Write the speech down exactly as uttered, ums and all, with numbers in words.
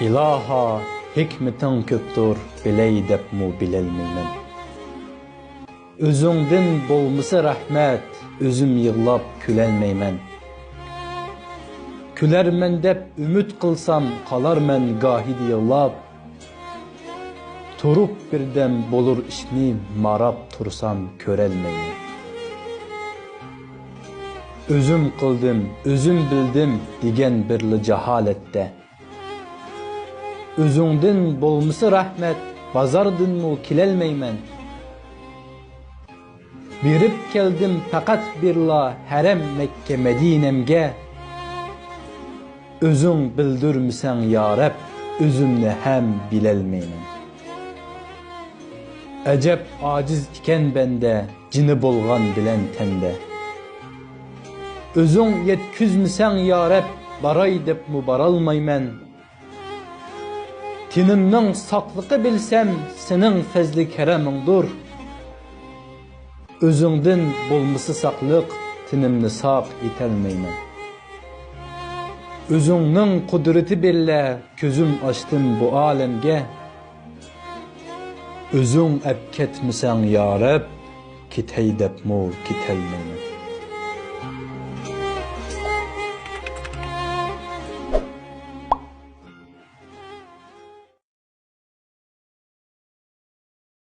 ئىلاھا، ھېكمىتىڭ كۆپتۇر، بىلەي دەپمۇ بىلەلمەيمەن. ئۆزۈڭدىن بولمىسا رەھمەت، ئۆزۈم يىغلاپ كۈلەلمەيمەن. كۈلەرمەن دەپ ئۈمىد قىلسام، قالارمەن گاھىدا يىغلاپ. تۇرۇپ بىردەم بولۇر ئىشنى ماراپ تۇرسام كۆرەلمەيمەن. ئۆزۈم قىلدىم، ئۆزۈم بىلدىم دېگەن بىرلا جاھالەتتە. ئۆزۈڭدىن بولمىسا رەھمەت، بازاردىنمۇ كېلەلمەيمەن. بېرىپ كەلدىم پەقەت بىرلا ھەرەم مەككە مەدىنەمگە. ئۆزۈڭ بىلدۈرمىسەڭ يا رەب، ئۆزۈمنى ھەم بىلەلمەيمەن. ئەجەب ئاجىز ئىكەن بەندە، جېنى بولغان بىلەن تەندە. ئۆزۈڭ يەتكۈزمىسەڭ يا رەب، باراي دەپمۇ بارالمايمەن. تېنىمنىڭ ساقلىقى بىلسەم، سېنىڭ پەزلى كەرەمىڭدۇر. ئۆزۈڭدىن بولمىسا ساقلىق، تېنىمنى ساق ئېتەلمەيمەن. ئۆزۈڭنىڭ قۇدرىتى بىللە كۆزۈم ئاچتىم بۇ ئالەمگە. ئۆزۈڭ ئەپكەتمىسەڭ يا رەب، كېتەي دەپمۇ كېتەلمەيمەن.